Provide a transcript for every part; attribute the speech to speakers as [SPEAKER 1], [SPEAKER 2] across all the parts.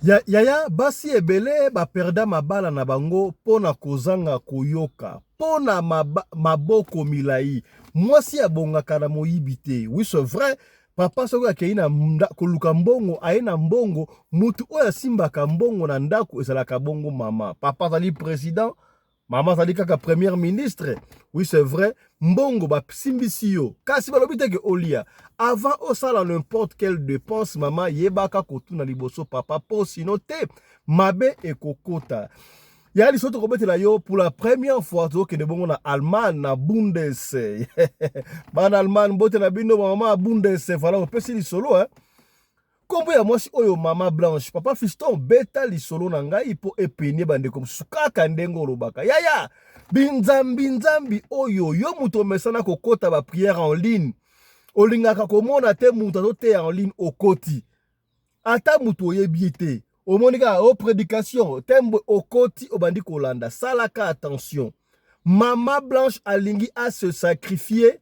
[SPEAKER 1] Ya, yaya basi ebele baperda mabala na bango mpo na kozanga koyoka mpo na maboko milai. Mwasi abongaka na moyibi te. Oui, c'est vrai. Papa soki akei na koluka mbongo, aye na mbongo, mutu oyo asimbaka mbongo na ndako ezalaka bongo mama. Papa azali president, mama azali kaka première ministre. Oui, c'est vrai, mbongo basimbisi yo, kasi balobi te ke olia. Avant osala n'importe quelle dépense, mama yebaka kotuna liboso papa, po sino te mabe ekokota. Ya liso tokobetela yo pour la première fois, tokende bongo na Allemagne, na Bundes. Bana Allemagne, mbote na bino, mama ya Bundes. Voilà, opesi lisolo, hein. Kombo ya mwasi oyo Mama Blanche. Papa Fiston, beta lisolo na ngai mpo epenie bandeko mosusu kaka ndenge olobaka. Yaya, binzambi nzambi oyo yo moto omesana kokota ba prière en ligne, olingaka komona te moto azoteya en ligne, okoti ata moto oyebi ye te, omoni kaka o prédication tembe, okoti, obandi kolanda. Salaka attention, Mama Blanche alingi a se sacrifier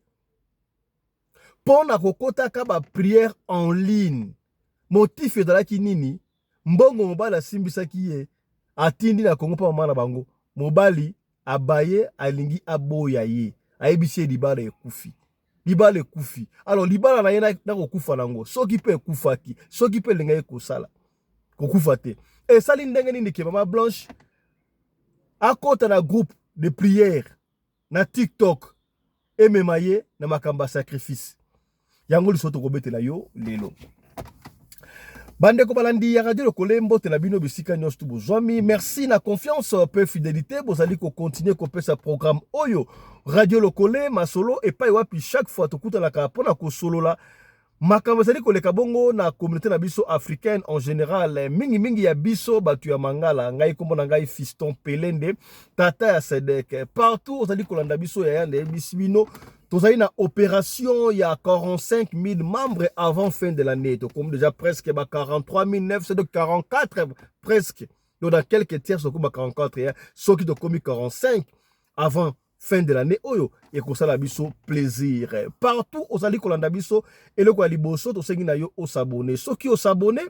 [SPEAKER 1] mpo na kokotaka ba prière en ligne. Motif ezalaki nini? Mbongo mobali asimbisaki ye, atindi na Kongo mpo mama na bango. Mobali abaye, alingi aboya ye, ayebisi ye libala ekufi, libala ekufi. Alors libala na ye nakokufa nango, soki mpe ekufaki, soki mpe elingaki kosala kokufa te, esali ndenge nini ke Mama Blanche akota na groupe de prière na TikTok, emema ye na makambo ya sacrifice? Yango liso tokobetela yo lelo. Bandeko balandi ya Radio Lokole, mbote na bino bisika nyonso tu bozwami. Merci na confiance pe fidélité bozali kocontinue kopesa programme oyo Radio Lokole Masolo, epai wapi chaque fois tokutanaka mpona kosolola makambo ezali koleka bongo na communauté na biso africaine en général, mingimingi ya biso bato ya Mangala. Ngai, nkombo na ngai Fiston Pelende, tata ya Sedek. Partout ozali kolanda biso, yaya, ndeyebisi bino, tozali na opération ya 45 000 membres avant fin de l'année. Tokomi déjà presque ba 43 944 presque. Donc dans quelques tiers tokomi ba 44 ya. Soki tokomi 45 avant fin de l'année oyo, ekosala biso plaisir. Partout ozali kolanda biso, eloko ya liboso tosengi na yo, os'abonner. Soki os'abonner,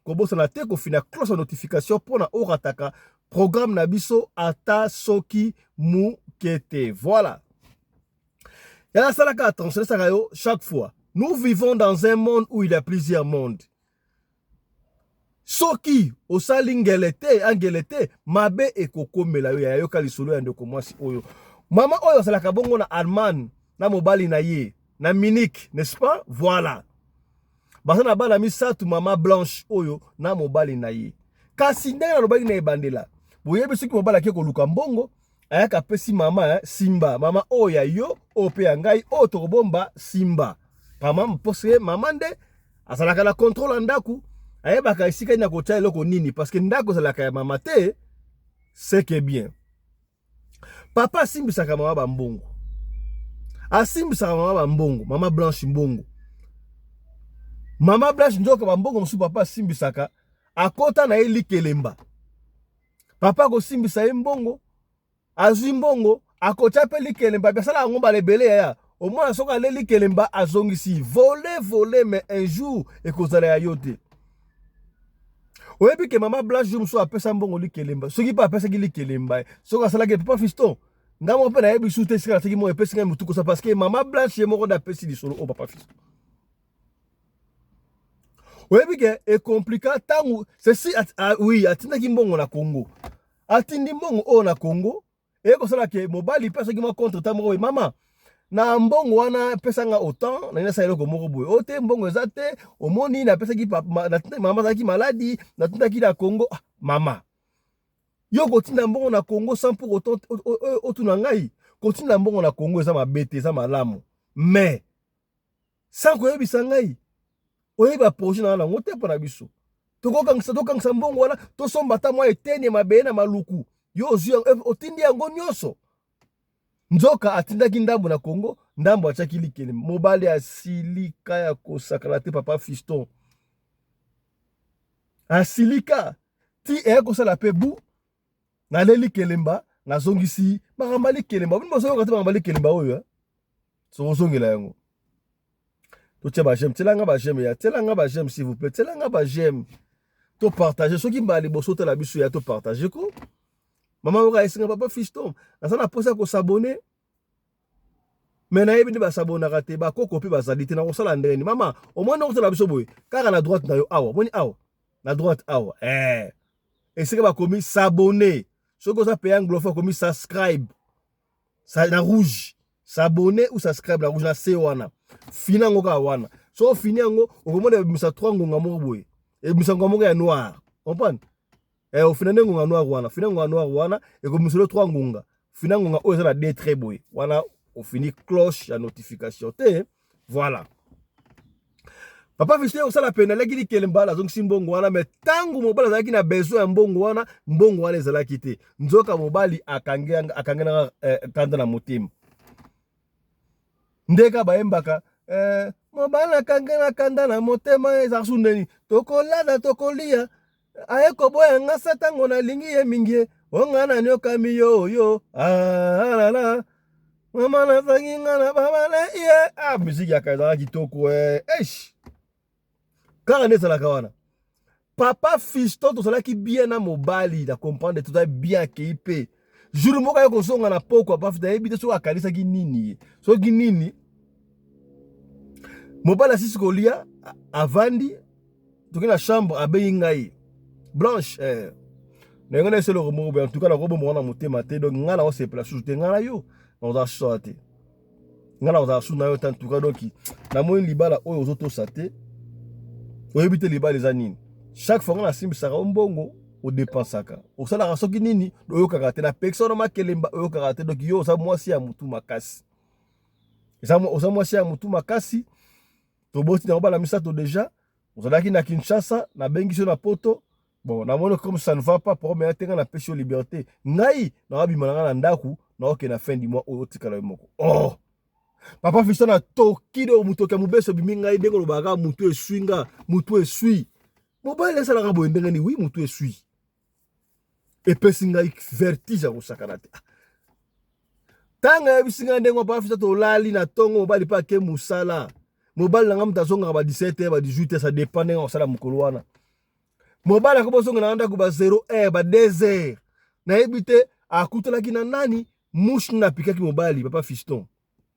[SPEAKER 1] kobosana te kofina cloche ya notification mpona orataka programme na biso ata soki moke te. Voilà, ya nasalaka attention, esalaka yo chaque fois. Nous vivons dans un monde où il y a plusieurs mondes. Soki osali ngele te, angele te, mabe ekokomela yo. Ya yoka lisolo ya ndeko mwasi oyo, mama oyo azalaka bongo na Allemagne na mobali na ye na Munich, n'est-ce pas? Voilà, baza na bana misato, Mama Blanche oyo na mobali na ye. Kasi ndenge nalobaki na ebandela, boyebi, soki mobali ake koluka mbongo, ayaka apesi mama, simba mama, oyo ya yo, oyo mpe ya ngai, oyo tokobomba, simba mama, mpose mama nde azalaka na contrôle ya ndako, ayebaka esika nini akotia eloko nini, parce que ndako ezalaka ya mama te. C'est que bien, papa asimbisaka mama bambongo, asimbisaka mama bambongo, Mama Blanche mbongo. Mama Blanche, nzoka bambongo mosusu papa asimbisaka, akota na ye likelemba. Papa akosimbisa ye mbongo, azwi mbongo, akotia mpe likelemba. Asala yango mbala ebele. Yaya, omona soki aleli kelemba, azongisi vole vole, mais un jour ekozala ya yo te. Oyebi ke Mama Blanche, jour mosusu apesa mbongo likelemba, soki mpe apesaki likelemba, soki asalaki. Papa Fiston, nga moko mpe nayebi su te esika nasaki moko, epesi ngai motu kosa, parce que Mama Blanche ye moko nde apesi lisolo oyo. Papa Fiston, oyebi ke ecompliquer ntango ceci. Oui, atindaki mbongo na Congo, atindi mbongo oyo na Congo, ekosala ke mobali mpe asoki mwa contre ta moko boye: "Mama, na mbongo wana epesanga autant, nalingi nasala eloko moko boye." "Oyo te, mbongo eza te. Omoni, napesaki mama, azalaki maladi, natindaki na Congo." Ah, mama, yo kotinda mbongo na Congo sans pour autant otuna ngai? Kotinda mbongo na Congo eza mabe te, eza malamu, mais sans koyebisa ngai. Oyeba projet na nango te mpo na biso tokokangisa, tokangisa mbongo wana, tosomba ata mwa eteni ya mabele na Maluku. Yo ozwi, otindi yango nyonso. Nzoka atindaki ndambo na Congo, ndambo atiaki likele. Mobali asilika ya kosakala te. Papa Fiston, asilika ti eya kosala mpe bu naleli kelemba, nazongisi makambo ya likelemba. Bino bozoyoka te makambo ya likelemba oyo, sokozongela yango. Totia ba j'aime, tielanga ba j'aime ya, tielanga ba j'aime, s'il vous plaît, tielanga ba j'aime. To partager soki mbala liboso otala biso ya to partager ko. Mama moko ayesinga papa Fiston, naza na posa ko s'abonner. Mais nayebi nde basabonaka te, bakoko mpe bazali te, nakosala ndenge nini? Mama, omoni okotala biso boye, kaka na droite na yo awa, omoni awa, na droite awa, eh. Esika bakomi s'abonner. Soki oza pays anglophone, okomi subscribe. Sa, na rouge. S'abonner ou subscribe na rouge na se wana. Fina yango kaka wana. So ofini yango, okomona ebimisa 3 ngonga moko boye. Ebimisa ngonga moko ya noir. Comprendre? Eh, ofina nde ngonga noir wana. Fina ngonga noir wana, ekomisa lo 3 ngonga. Fina ngonga oyo eza na deux traits boye. Wana ofini cloche ya notification te. Voilà. Papa Fiston osala pene aleki likelemba azongisi mbongo wana, mais tango mobali azalaki na besoin ya mbongo wana, mbongo wana ezalaki te. Nzoka mobali akangelaka kanda na motema. Ndeka bayembaka mobali akangela kanda na motema ezalaka su ndeni tokolala tokolia aye koboya nga sa tango nalingi ye mingi onga na nyokami yo yo alala mama nazangi nga na baba na ye. Ah, musique ya ezalaka kitoko eish kaka nde ezalaka wana. Papa Fiston tozalaki bien na mobali na comprendre tozalaki bien akei mpe jour moko aye kozonga na poko. Papa Fiston ayebi te soki akanisaki nini ye soki nini. Mobali asisi kolia, avandi toki na chambre, abengi ngai Blanche, na yango na eseloko moko boye. En tout cas nakobomba wana motema te, donc ngai naosepela susu te, ngai na yo nakozala susu awa te, ngai nakozala susu na yo te. En tout cas donc namoni libala oyo ozotosa te, oyebi te libala eza nini. Chaque fois ngai nasimbisaka yo mbongo, odépensaka, osalaka soki nini, oyokaka te. Napekisa wana makelemba, oyokaka te. Donc yo oza mwasi ya motu makasi, oza mwasi ya motu makasi. Toboti na bana misato déjà, ozalaki na Kinshasa, nabengisi yo na Poto. Bon, namoni comme ça ne va pas problème ya te, ngai napesi yo liberté, ngai nakabima na ngai na ndako, naokende na fin du mois oyo, otikala yo moko. Oh papa Fiston, na toki do motoki ya mobeso ebimi ngai ndenge olobaka motu eswi nga, motu eswi mobali esalaka boye ndenge nini? Oui, motu eswi, epesi ngai vertige ya kosakana te. Ntango ayebisi ngai ndenge, papa Fiston, tolali na ntongo, mobali mpe ake mosala. Mobali na ngai moto azongaka ba 17 heures, ba 18 heures, ça dépend ndenge akosala mokolo wana. Mobali akoki bozonga na ndako ba 0 heure, ba 2 heures, nayebi te akutelaki na nani mouche nini apikaki mobali. Papa Fiston,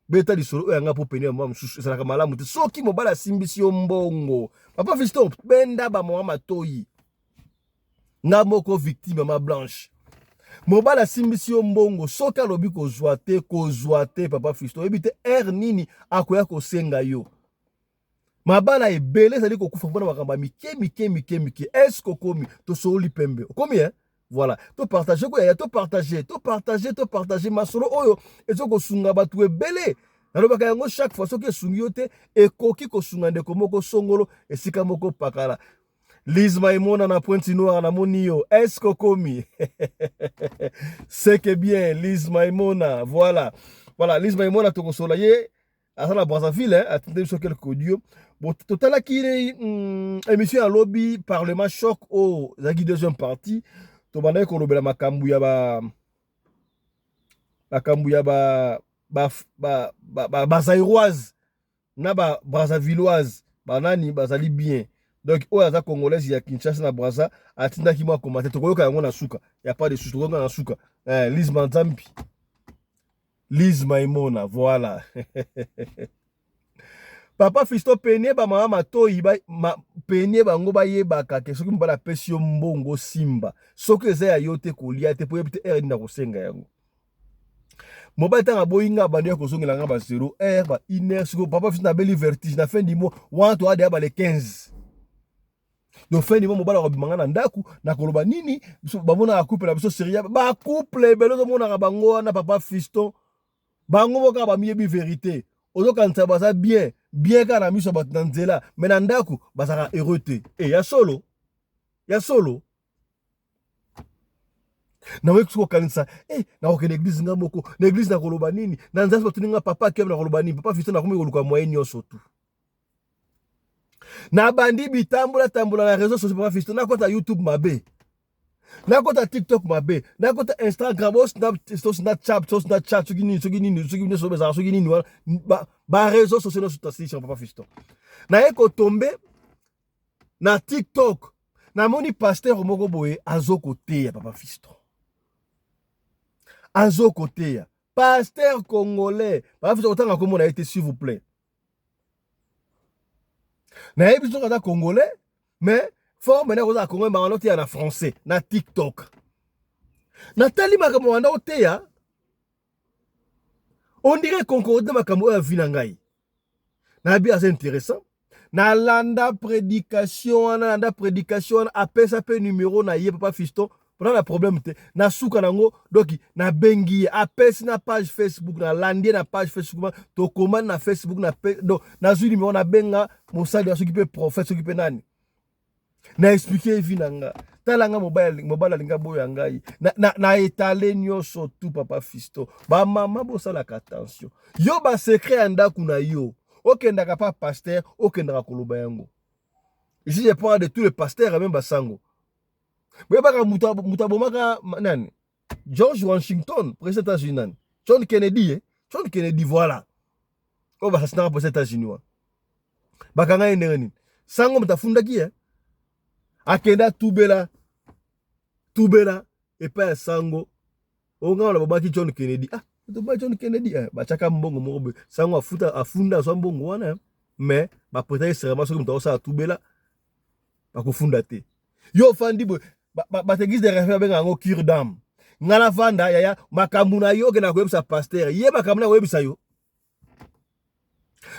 [SPEAKER 1] beta lisolo oyo yanga mpo pene ya mwa mosusu ezalaka malamu te. Soki mobali asimbisi yo mbongo, papa Fiston, benda bamama matoi. Nga moko victime, mama Blanche, mobali asimbisi yo mbongo, soki alobi kozwa te, kozwa te. Papa Fiston, oyebi te heure nini akoya kosenga yo. Mabala ebele ezali kokufa mpona makambo ya mike mike mike mike. Est-ce okomi tosololi pembe okomi, eh? Voilà, topartage koyaya, topartage, topartage, topartage masolo oyo eza kosunga bato ebele. Nalobaka yango chaque fois, soki esungi yo te, ekoki kosunga ndeko moko songolo esika moko pakala. Lise Maimona na Pointe Noire, namoni yo, est-ce okomi? C'est que bien Lise Maimona, voilà, voilà Lise Maimona, tokosola ye, aza na Brazzaville, atindi biso quelque audio. Bon, totalaki émission ya lobi, Parlement choc, oyo ezalaki deuxième partie. Tobandaki kolobela makambo ya ba makambo ya ba bazaïroise na ba brazzavilloise, banani bazali bien. Donc oyo aza Congolaise ya Kinshasa na Braza atindaki mwa commentaire, tokoyoka yango na suka ya pas de souci, tokoyoka na suka. Lise Manzambi, Lise Maimona, voilà. Papa Fiston, penie bamama matoi penie bango bayebaka ke soki mobali apesi yo mbongo, simba, soki eza ya yo te, kolia te, po yebi te heure nini na kosenga yango. Mobali ntango aboyi nga, abandi ya kozongela nga ba 0 heure, ba 1 heure. Sikoyo papa Fiston, nabeli vertige na fin du mois wana, toadeya ba le 15. Donc fin du mois mobali akobima nga na ndako, nakoloba nini? Bamonaka couple na biso seria, bacouple ebele ozomonaka bango wana, papa Fiston, bango moko kaka bamiyebi vérité. Ozokanisa baza bien bien kaka na miso ya bato na nzela, mais na ndako bazalaka heureux te. E ya solo, ya solo. Nakoki soki kokanisa nakokende église nga moko, na église nakoloba nini? Na nzambe batuni nga papa akebe, nakoloba nini? Papa Fiston, nakomi koluka moyen nyonso tu, nabandi bitambola tambola na réseau sociaux. Papa Fiston, nakota YouTube mabe, nakota TikTok mabe, nakota Instagram, Snapchat, Snapchat, soki nini, soki nini, soki nyonso ezalaka, soki nini wana, baréseau sociaux nyonso tasilisaka. Papa Fiston, naye kotombe na TikTok. Namoni pasteur moko boye azokoteya, papa Fiston, azokoteya, pasteur congolais. Papa Fiston, kotanga kombo na ye te, s'il vous plaît. Nayebi soki aza congolais, mais forme na kozala congolais, bangana oteya na français na TikTok. Natali makambo wana oteya, on dirait concorde makambo oyo avi na ngai. Nayebi aza intéressant. Nalanda prédication wana, nalanda prédication wana, apesa mpe numero na ye. Papa Fiston, mpona na problème te, nasuka nango. Donc nabengi ye, apesi na page Facebook, nalandi ye na page Facebook, tokomani na Facebook na, donc nazwi numero, nabenga mosali wa soki mpe prophète, soki mpe nani, na expliquer vie na nga. Tala nga, mobali alinga boya ngai na etale nyonso tu. Papa Fiston, bamama bosalaka attention. Yo, basecret ya ndako na yo, okendaka pa pasteur, okendaka koloba yango. Ici, je parle de tous les pasteurs, même basango. Boyebaka moto abomaka nani, George Washington, président États-Unis, nani, John Kennedy, eh? John Kennedy, voilà, oyo basasinaka président États-Unis wana, bakanga ye ndenge nini? Sango moto afundaki ye, akende atubela tubela epai ya sango. Onga wana babaki John Kennedy, ah, tobaki John Kennedy, eh, batiaka mbongo moko boye, sango afuta, afunda, azwa mbongo wana. Mais baprêtaki serment, soki moto akosala tubela, bakofunda te. Yo ofandi boye, bato église de réveil babenga yango cure d'âme. Nga navanda, yaya, makambo na yo okenda koyebisa pasteur, ye makambo na koyebisa yo.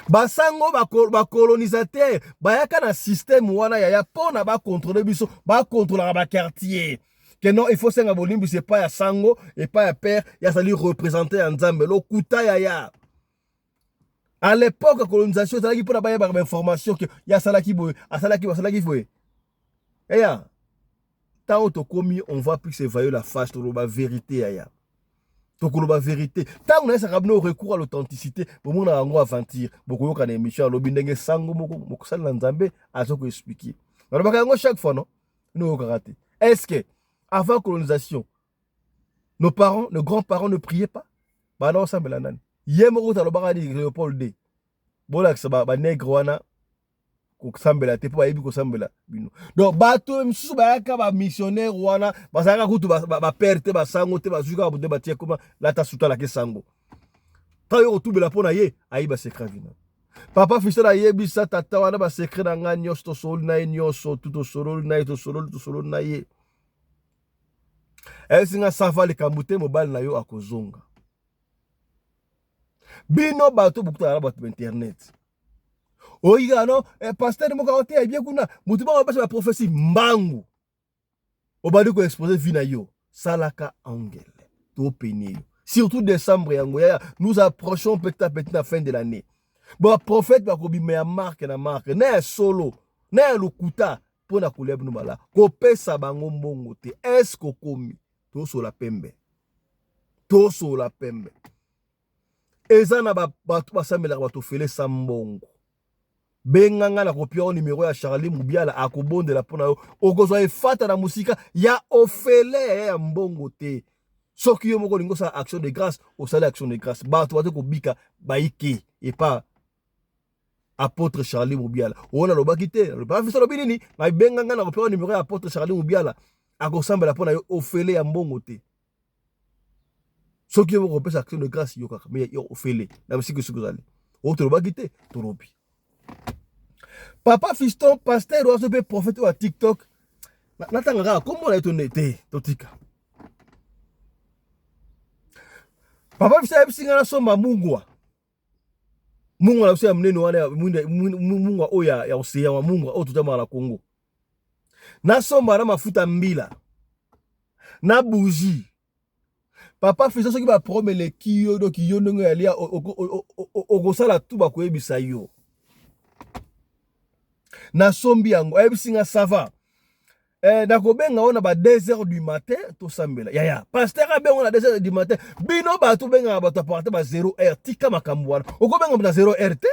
[SPEAKER 1] Basango bacolonisateur bayaka na système wana, yaya, mpo na bacontrôle biso. Bacontrôlaka baquartier ke non, il faut senga bolimbisi epai ya sango, epai ya père, ye azali représente ya Nzambe. Lokuta, yaya. À l'époque, colonisation ezalaki mpona bayebaka bainformation ke ye asalaki boye, asalaki, asalaki boye. Eya ntango tokomi, on va plus évaluer la face. Toloba vérité, yaya, tokoloba vérité. Ntango nayesaka bino recours à l'authenticité, bomona yango aventure. Bokoyoka na émission, alobi ndenge sango moko mokosalela Nzambe aza koexpliquer. Nalobaka yango chaque fois, non, bino oyokaka te. Est ce que avant colonisation, nos parents, nos grands-parents ne priaient pas? Bana osambela nani? Ye moko alobaka nini? Léopold D, bolakisa banègre wana kosambela te, mpo bayebi kosambela bino. Donc bato misusu bayaka, bamissionnaire wana, bazalaka kutu bapère te, basango te, bazwi kaka bote, batie koma lata sutalaki sango. Ntango yo kotubela mpo na ye, ayebi basecret vina. Papa Fiston ayebisa tata wana basecret na ngai nyonso. Tosololi na ye nyonso tu, tosololi na ye, tosololi, tosololi na ye. Ayebisi nga: "Sava likambo te, mobali na yo akozonga." Bino bato bokutana na bato ba internet, oyi kaka no, eh, pasteur moko aoteya bien kuna, motu moko apesa baprophétie, mbangu obandi koexposer vie na yo. Salaka angele topene yo, surtout décembre yango, yaya. Nous approchons petit à petit na fin de l'année. Baprophète bakobima ya marque na marque, na ya solo na ya lokuta, mpo na kolia bino mala, kopesa bango mbongo te. Eske okomi? Tosola pembe, tosola pembe. Eza na bato basambelaka bato felesa mbongo. Benga nga na kopia o numero ya Charlie Mubiala, akobondela mpo na yo, okozwa efata na mosika ya ofele ya mbongo te. Soki yo moko olingi osala action de grâce, osali action de grâce. Bato baza kobika bayike epa apôtre Charlie Mubiala. Oyo nalobaki te, biso alobi nini? Babenga nga na kopia o numero ya apôtre Charlie Mubiala, akosambela mpo na yo ofele ya mbongo te. Soki yo moko kopesa action de grâce, yo kaka, mais yo ofele na bisika soki ozali oyo tolobaki te, tolobi. Papa Fiston, pasteur waso mpe prophète oyo ya TikTok, natanga kaka kombo na ye to te, totika. Papa Fiston ayebisi ngai nasomba mungwa, mungwa na biso ya monene wana, mungwa oyo ya océan, wa mungwa oyo totamaka na Congo. Nasomba na mafuta mbila na bougie. Papa Fiston, soki baproblème eleki yo, doki yo ndenge yalia, okosala tu, bakoyebisa yo. Nasombi yango, ayebisi nga: "Ça va, eh, nakobenga oyo na ba 2 heures du matin, tosambela." Yaya, pasteur abenga na 2 heures du matin. Bino bato obengaka bato apartir ba 0 heure, tika makambo wana. Okobenga na 0 heure te,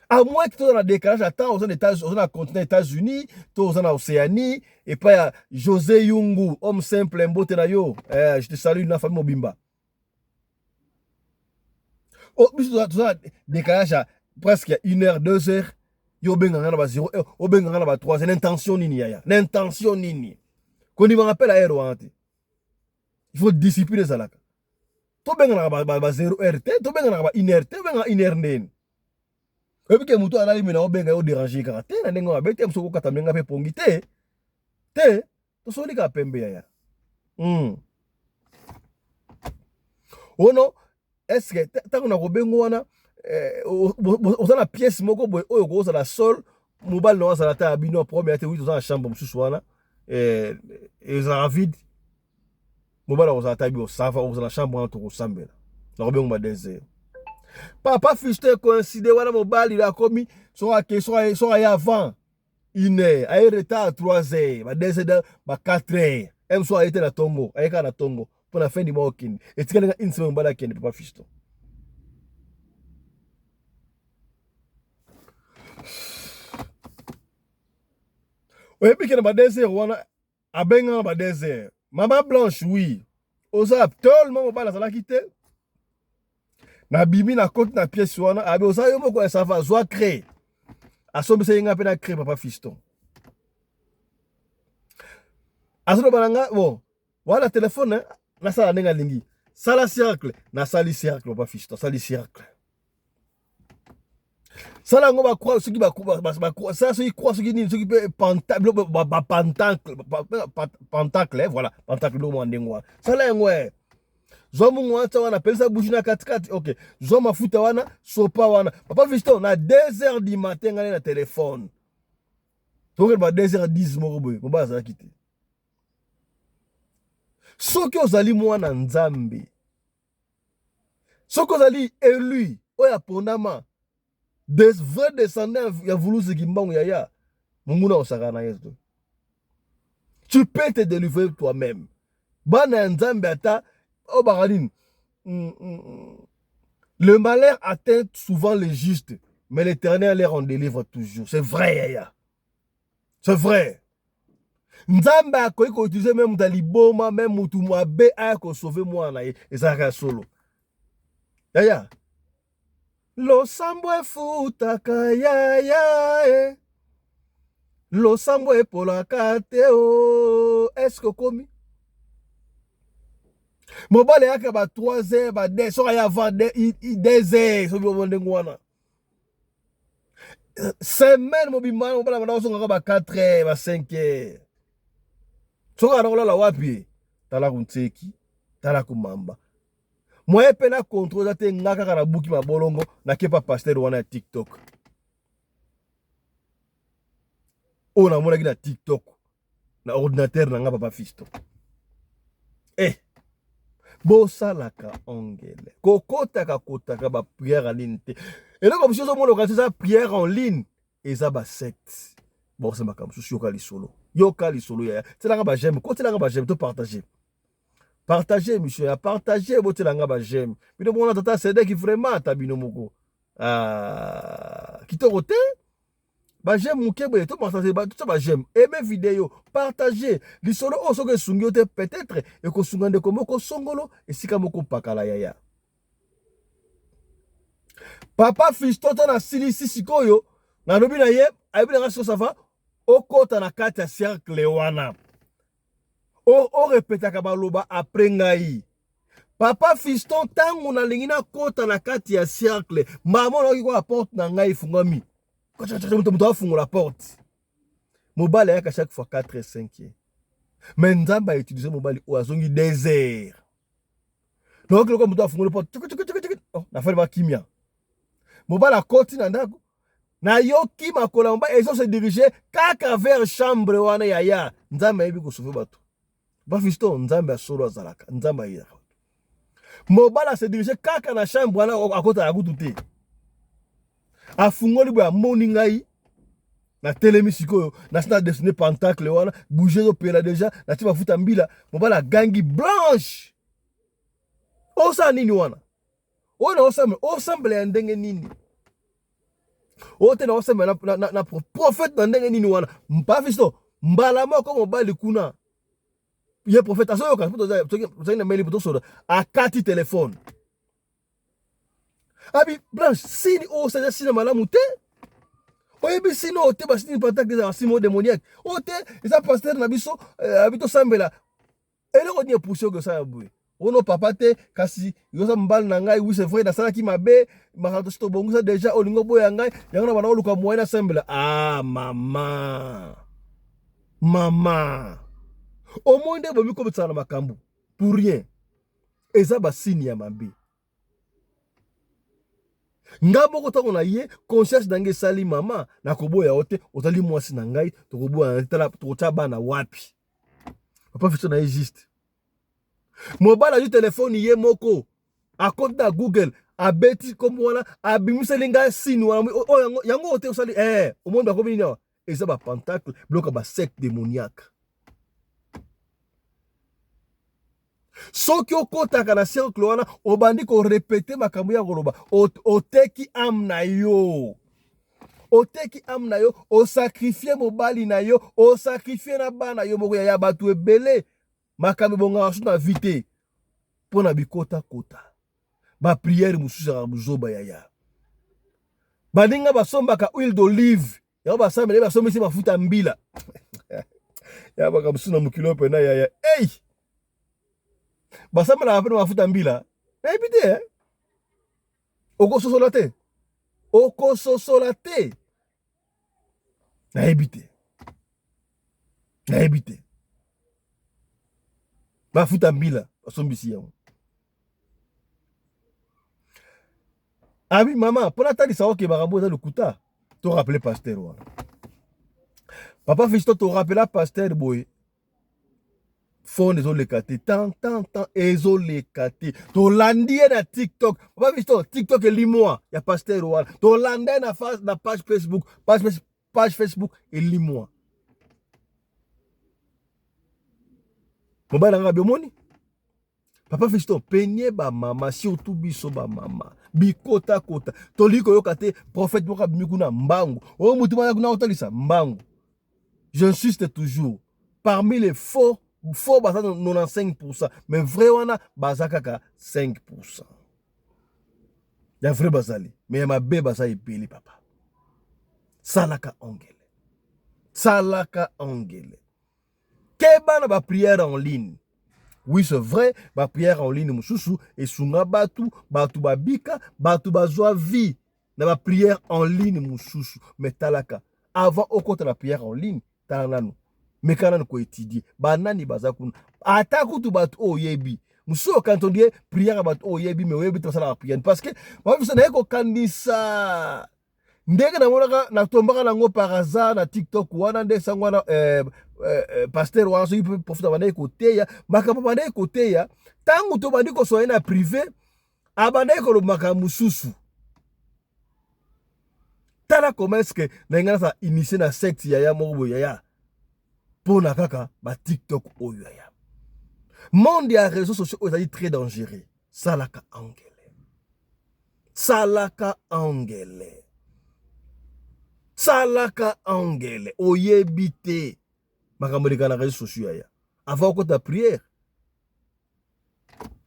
[SPEAKER 1] à moins que toza na décalage ya temps, oza na, oza na continent États-Unis to oza na Océanie. Epai ya José Yungu, homme simple, mbote na yo, eh, je te salue na famille mobimba. Oh, biso toza na décalage ya presque 1 heure, 2 heures. Yo obenga nga na ba 0 heure, obenga nga na ba 3 heures, na intention nini yaya? Na intention nini? Kondimaka mpe la heure wana te. Il faut discipline ezalaka. Tobenganaka ba, ba, ba 0 heure te, tobenganaka ba 1 heure te, obengaka 1 heure ndeni. Oyebi ke moto alali me na obenga yo déranger kaka te na ndenge mabe te, mosusu okokata menga mpe pongi te. Te, tosoli kaka pembe yaya. Ono est-ce que ntango nakobengo wana eh, oza na pièce moko boye oyo okozala sol mobali na azala ata ya bino problème ya te, oui toza na chambre mosusu wana eh, ezalaka vide, mobali akozala ata bino sava okozala na chambre wana tokosambela nakobengo ba 2 heures. Papa Fiston coïncide wana mobali akomi soki soki aye avant une heure, aye retard 3 heures, ba 2 heures, ba 4 heures, m so aye te na tongo, aye kaka na tongo mpo na fin du mois okende etikali nga une semaine mobali akende. Papa Fiston, oyebi ke na ba 2 heures wana abengaka ba 2 heures, mama Blanche, oui oza tellement mobali azalaki te, nabimi nakoti na pièce wana, abe oza yo moko ya sava, zwa craie, asombisa ye nga mpe na craie. Papa Fiston azoloba na nga bon wana telefone nasala ndenge alingi, sala cercle, nasali cercle. Papa Fiston asali cercle, sala yango bacroix, soki sala soki croix, soki nini, soki mpe bapentacle, pentacle, voilà, pentacle, biloko mwa ndenge wana, sala yango e zwa mungu wana, tia wana, pelisa bougie na katikati, ok, zwa mafuta wana, sopa wana. Papa Fiston, na 2 heures du matin ngai na telefone, tokende ba 2 heures 10 moko boye, mobali azalaki te. Soki ozali mwana Nzambe, soki ozali élu oyo aponama, des vrais descendants ya Vuluzi Kimbangu, yaya, monguna osaka na Yesu, tu peux te délivrer toi-même. Bana ya Nzambe, ata oyo baka nini, le malheur atteint souvent les justes, mais l'Éternel leur en délivre toujours. C'est vrai yaya, c'est vrai. Nzambe akoki koutiliser même moto ya liboma, même motu mabe aya kosauver mwana na ye. Ezalaka ya solo yaya. Losambo efutaka yaya e, losambo epolaka te o. Est-ce okomi mobali ayaka ba 3 heures, ba 2, soki aya avant 2 heures, soki omo ndenge wana, semaine mobimba mobali abanda kozongaka ba 4 heures, ba 5 heures. Soki anda kolala wapi? Tala kuntseki, tala kumamba moye mpe na contrôle eza te. Nga kaka nabuki mabolongo, nakepa pasteur wana ya TikTok oyo namonaki na TikTok na ordinateur na nga. Papa Fisto, eh, bosalaka ongele kokotaka kotaka baprière en ligne te. Eloko mosusu ozomona okati eza prière en ligne, eza basecte bakosambaka mosusu. Yoka lisolo, yoka lisolo yaya. Tielanga baj'aime, kotielanga baj'aime, to partage, partage émission ya partage, botielanga baj'aime. Bino mona tata Sedeki vraiment, ata bino moko, ah, kitoko te. Baj'aime moke boye, to partage, totia baj'aime, aime vidéo, partage lisolo oyo. Soki esungi yo te, peut-être ekosunga ndeko moko songolo esika moko pakala yaya. Papa Fiston, to nasilisi sikoyo, nalobi na ye, ayebi nanga siko ça va, okota na kati ya cercle wana, orepetaka baloba après ngai. Papa Fiston, ntango nalingi nakota na kati ya cercle, mama nayoki koya porte na ngai efungwami, moto afungola porte. Mobali ayaka chaque fois 4 et 5, mais Nzambe autiliser mobali oyo azongi 2 heures. Nayoki lokola moto afungoli porte, oh, nafali bakimia. Mobali akoti na ndako, nayoki makolo ya mobali ezo se dirige kaka vers chambre wana. Yaya, Nzambe ayebi kosauver bato. Bafiston, Nzambe ya solo azalaka, Nzambe ayelaka. Mobali ase dirige kaka na chambre wana, akotaka kutu te. Afungoli boye, amoni ngai natelemi sikoyo, nasi na dessine pentacle wana, bougie ezopela déjà, natie mafuta mbila. Mobali agangi: "Blanche, osala nini wana?" Oyo na osambela, osambela ya ndenge nini oyo te? Na osambela na prophète na ndenge nini wana? Mpafisto, mbala moko mobali kuna, ye prophète azoyoka, tozali na meli tosoda, akati telefone, abi: "Blanche, sini oyo osala sina malamu te. Oyebi sino ote basini pentacle ezala simo démoniaque. Ote eza pasteur na biso eh, abi tosambela. Eloko nini epousse yo kosala boye? Ono papa te kasi yoza mobali na ngai, oui c'est vrai nasalaki mabe, makambo tosi tobongisa deja, olingi oboya ngai, yango na banda koluka moyen nasambela. Ah mama. Mama. Omoni nde bomi kobetisaka na makambo pour rien. Eza ba signe ya mabe. Nga moko ntango na ye conscience na ngai esali mama, nakoboya yo te, ozali mwasi na ngai, tokoboya tala tokotya bana wapi? Papa Fiston na ye juste. Mobali azwi telefone ye moko, akoti na Google, abeti kombo wana, abimiseli ngai signe wana, oyo yango, yango ote osali eh, omoni bakomi nini awa? Eza ba pentacle, biloko ya ba secte démoniaque. Soki okotaka na cercle wana, obandi ko répéter makambo ya koloba, oteki âme na yo. Oteki âme na yo, osacrifier mobali na yo, osacrifier na bana yo moko ya bato ebele. Makambo ebongaka so na vie te mpo na bikota kota. Ba prière mosusu ya buzoba yaya. Baninga basombaka huile d'olive yango basambela basombisi mafuta mbila. Ya makambo mosusu na mokili oyo mpena yaya. Hey! Basambelaka mpe na mafuta mbila. Nayebi te eh? Okososola te. Okososola te. Nayebi te. Nayebi te. Mafuta mbila basombisi yango. Abi mama, mpo natalisa oke makambo eza lokuta, to rappeler pasteur wana. Papa Fiston, to rappela pasteur boye. Phone ezoleka te, tan tan tan ezoleka te. Tolandi ye na TikTok. Papa Fiston, TikTok elimwa ya pasteur wana. Tolanda ye na face na page Facebook, page Facebook elimwa. Mobali na nga omoni? Papa Fiston, peignez ba mama, surtout biso ba mama. Bikota kota. Tolingi koyoka te prophète moko abimi kuna mbangu. Oyo mutu moko kuna otalisa mbangu. J'insiste toujours. Parmi les faux, faux baza 95%, mais vrai wana baza kaka 5%. Ya vrai bazali, mais ya mabe baza ebele papa. Salaka ongele. Salaka ongele. Keba na ba prière en ligne. Oui, c'est vrai, ba prière en ligne mususu esunga batu, batu babika, batu bazwa vie na ba prière en ligne mususu. Mais talaka, avant okota na prière en ligne, tala nanu. Meka nanu ko étudier. Banani baza kuna. Ata kutu batu oyebi. Mususu okanisa ondie prière ya batu oyebi, mais oyebi te basalaka prière. Parce que, ba naye kokanisa ndenge namonaka natombaka nango par hasard na TikTok wana nde sango wana pasteur wana soki prophète abandaki koteya makambo abandaki koteya ntango tobandi kosola ye na privé abandaki koloba makambo mosusu. Tala comment est-ce que na ngai nazala initié na secte yaya moko boye yaya mpona kaka ba TikTok oyo yaya. Monde ya réseaux sociaux oyo ezali très dangereux. Salaka angele. Salaka angele. Salaka angele. Oyebi te makambo eleka na réseaux sociaux yaya. Avant okota prière,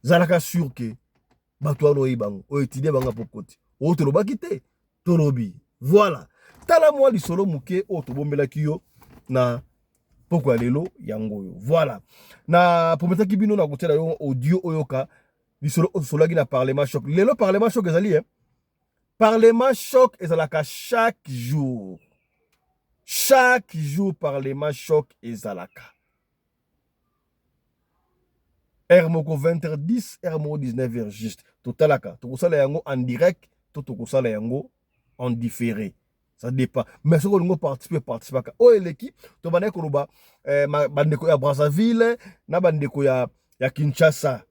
[SPEAKER 1] zalaka sûr que bato wana oyebi bango, oétudie bango po koti. Oyo tolobaki te, tolobi. Voilà. Tala mwa lisolo moke oyo tobombelaki yo na poko ya lelo yango oyo. Voilà. Na prometaki bino na kotiela yo audio oyoka lisolo oyo tosolaki na Parlement Choc. Lelo Parlement Choc ezali eh? Parlement Choc ezalaka chaque jour. Chaque jour Parlement Choc ezalaka. Heure moko 20h10, heure moko 19h juste. Totalaka, tokosala yango en direct, to tokosala yango en différé. Ça dépend. Mais soki olingo participer, participaka. Oyo eleki, tobandaki koloba bandeko ya Brazzaville na bandeko ya Kinshasa.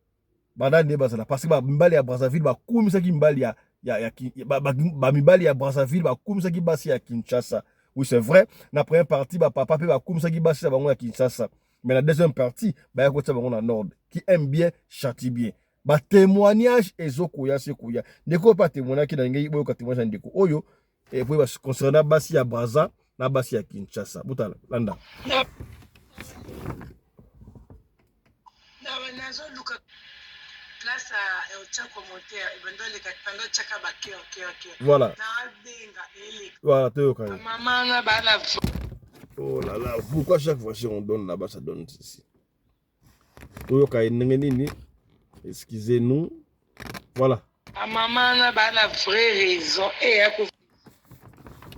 [SPEAKER 1] Banda nde bazala parce que ba mibali ya Brazzaville bakumisaki mibali ya ya ya ba, ba, ba mibali ya Brazzaville bakumisaki basi ya Kinshasa. Oui, c'est vrai. Na première partie ba papa pe bakumisaki basi ya bango ya Kinshasa. Mais la deuxième partie ba ya kotia bango na nord. Qui aime bien châtie bien. Ba témoignage ezokoya se koya. Ndeko pa témoignage na ngai boyoka témoignage ndeko oyo et puis ba concernant basi ya Brazza na basi ya Kinshasa. Butala landa.
[SPEAKER 2] Nazoluka Place ya otia commentaire ebanda oleka banda otiaka ba cœur cœur cœur.
[SPEAKER 1] Voilà.
[SPEAKER 2] Nabenga eleka.
[SPEAKER 1] Voilà, toyoka ye.
[SPEAKER 2] Maman na bana.
[SPEAKER 1] Oh là là, pourquoi chaque fois si on donne là-bas, ça donne ici? Toyoka ye ndenge nini? Excusez-nous. Voilà.
[SPEAKER 2] Maman na bana vraie raison e ya ko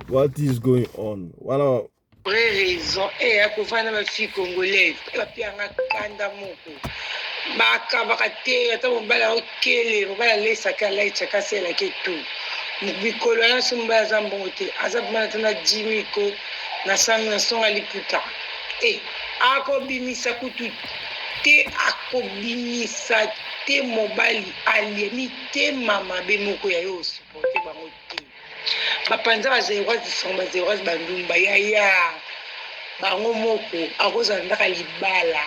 [SPEAKER 1] What is going on? Voilà.
[SPEAKER 2] Vraie raison e ya kovanda ba fille congolaise bapianga kanda moko bakabaka te ata mobali akokele mobali alesaka alaitaka aselaki tu mikolo wana so mobali aza mbongo te aza bimana ata na 10 ko na sango na songa liputa e akobimisa kutu te akobimisa te mobali alie mitema mabe moko ya yo osupporte bango te. Bapanza ba zairoise sango ba zairoise bandumba yaya bango moko akozala ndaka libala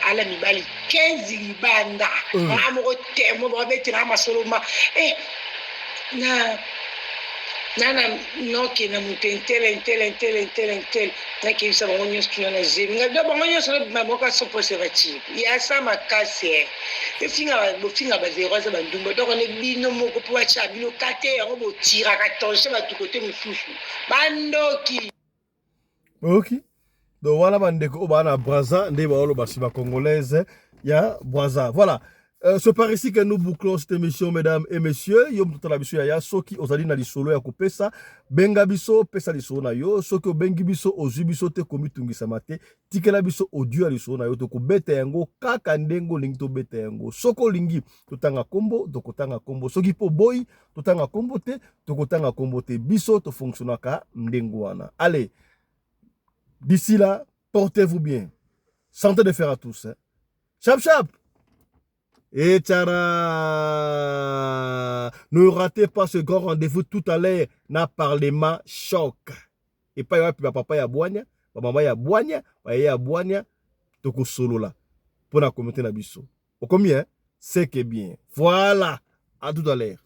[SPEAKER 2] ala mibali 15 libanda nga moko temo babetela masolo ma eh na nana noke na moto entele entele entele entele entele nakebisa bango nyonso tuna na zemi nga bango nyonso nabima moko sans preservatif ya sa makasi eh. Bofinga bofinga ba zero aza bandumba donc ne bino moko po batia bino kate yango botiraka tension bato kote mosusu bandoki.
[SPEAKER 1] Oyoki donc wana bandeko oyo baa na Brazza nde baoloba si bacongolaise ya Brazza. Voilà. C'est par ici que nous bouclons cette émission, mesdames et messieurs. Yo moto tala biso yaya, soki ozali na lisolo ya kopesa, benga biso, pesa lisolo na yo. Soki obengi biso, ozwi biso te, komitungisama te. Tikela biso audio ya lisolo na yo, tokobeta yango kaka ndenge olingi tobeta yango. Soki olingi totanga kombo, tokotanga kombo. Soki po boyi totanga kombo te, tokotanga kombo te. Biso tofonctionnaka ndenge wana. Allez, d'ici là, portez-vous bien. Santé de fer à tous. Hein. Chap chap. Et tchara! Ne ratez pas ce grand rendez-vous tout à l'heure na Parlement Choc. Epai wapi ba papa ya bwanya, ba mama ya bwanya, ba yaya ya bwanya, tokosolola mpo na communauté na biso. Okomi hein? C'est que bien. Voilà. À tout à l'heure.